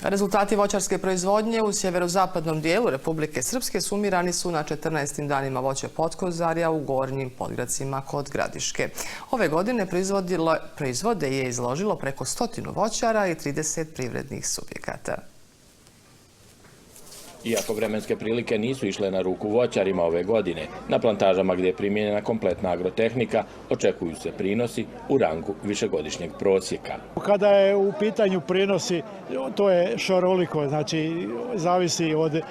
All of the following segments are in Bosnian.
Rezultati voćarske proizvodnje u sjeverozapadnom dijelu Republike Srpske sumirani su na 14. danima voća Potkozarja u Gornjim Podgradcima kod Gradiške. Ove godine proizvode je izložilo preko 100 voćara i 30 privrednih subjekata. Iako vremenske prilike nisu išle na ruku voćarima ove godine, na plantažama gdje je primijenjena kompletna agrotehnika očekuju se prinosi u rangu višegodišnjeg prosjeka. Kada je u pitanju prinosi, to je šaroliko, znači zavisi od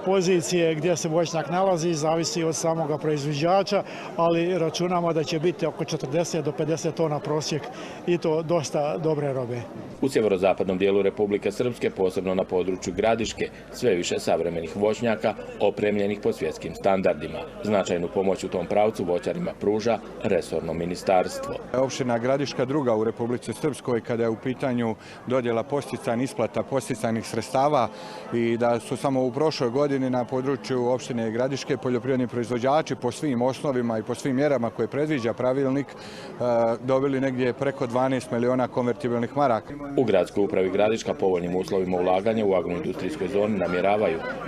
pozicije gdje se voćnjak nalazi, zavisi od samoga proizvođača, ali računamo da će biti oko 40 do 50 tona prosjek i to dosta dobre robe. U sjeverozapadnom dijelu Republike Srpske, posebno na području Gradiške, sve više savremenih voćnjaka opremljenih po svjetskim standardima. Značajnu pomoć u tom pravcu voćarima pruža resorno ministarstvo. Opština Gradiška druga u Republici Srpskoj kada je u pitanju dodjela podsticajnih isplata podsticajnih sredstava i da su samo u prošloj godini na području opštine Gradiške poljoprivredni proizvođači po svim osnovima i po svim mjerama koje predviđa pravilnik dobili negdje preko 12 miliona konvertibilnih maraka. U gradskoj upravi Gradiška povoljnim uslovima ulaganja u agroindustrijskoj zoni namjeravaju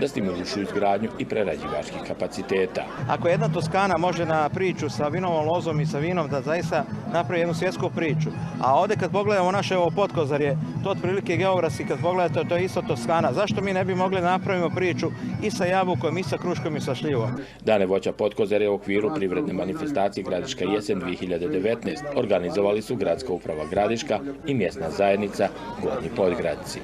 da stimulišu izgradnju i prerađivačkih kapaciteta. Ako jedna Toskana može na priču sa vinovom lozom i sa vinom da zaista napravi jednu svjetsku priču, a ovdje kad pogledamo naše ovo Potkozarje, to otprilike geografski kad pogledate, to je isto Toskana. Zašto mi ne bi mogli napraviti priču i sa jabukom, i sa kruškom, i sa šljivom? Dane voća Potkozarja u okviru privredne manifestacije Gradiška jesen 2019 organizovali su gradska uprava Gradiška i mjesna zajednica Gornji Podgradci.